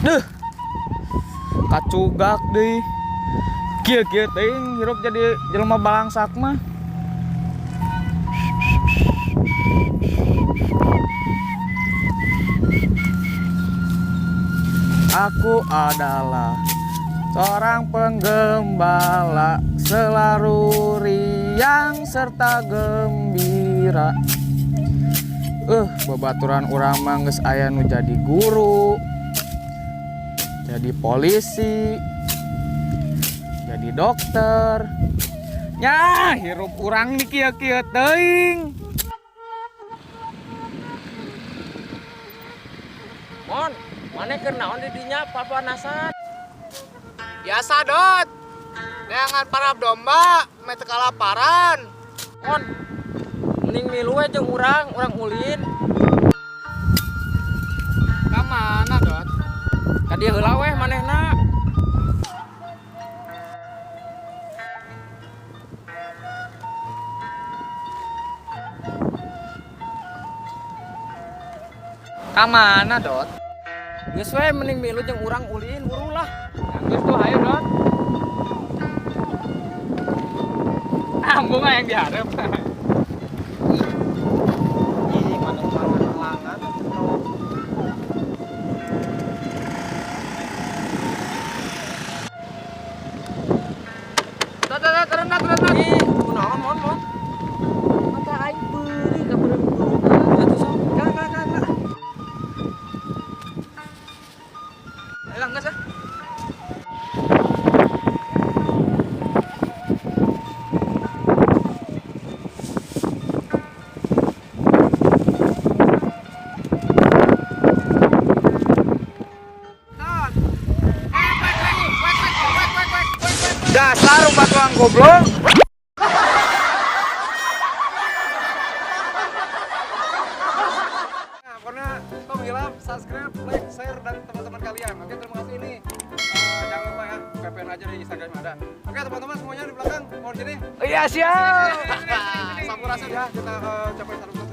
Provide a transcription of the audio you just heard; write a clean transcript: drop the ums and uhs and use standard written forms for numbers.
Duh. Kacugak deui. Kieu-kieu teuing hirup jadi jelema balangsak mah. Aku adalah seorang penggembala, selalu riang serta gembira. Babaturan urang mah geus aya nu jadi guru, jadi polisi, jadi dokter. Nya, hirup urang nih kieu-kieu teuing. Mon, maneh keur naon di dinya papanasan? Biasa, Dot. Neangan parab domba, meh teu kalaparan. Mon, mending milu we jeung urang, urang ulin. Ka mana, Dot? Ka dieu heula weh manehna. Ka mana, Dot? Geus we mending milu jeung urang ulin, buru lah. Geus tuh hayu, Dot. Ah, bunga yang diharap. Ih, mana halangan. Dot, Dot, Dot, turun, Dot, turun, Dot. Ih, kunaon Mon, Mon? Mata aing peurih ka beureum. Atuh sok. Kala, kala, kala, kala. Ayo, geus ah. Dasar rumah tuang goblok. Nah, pokoknya tong hilap, subscribe, like, share, dan teman-teman kalian. Oke, terima kasih ini. Jangan lupa ya, VPN aja di Instagram ada. Oke, teman-teman semuanya di belakang, mohon sini. Iya, siap. Sampurasun ya, kita capai 100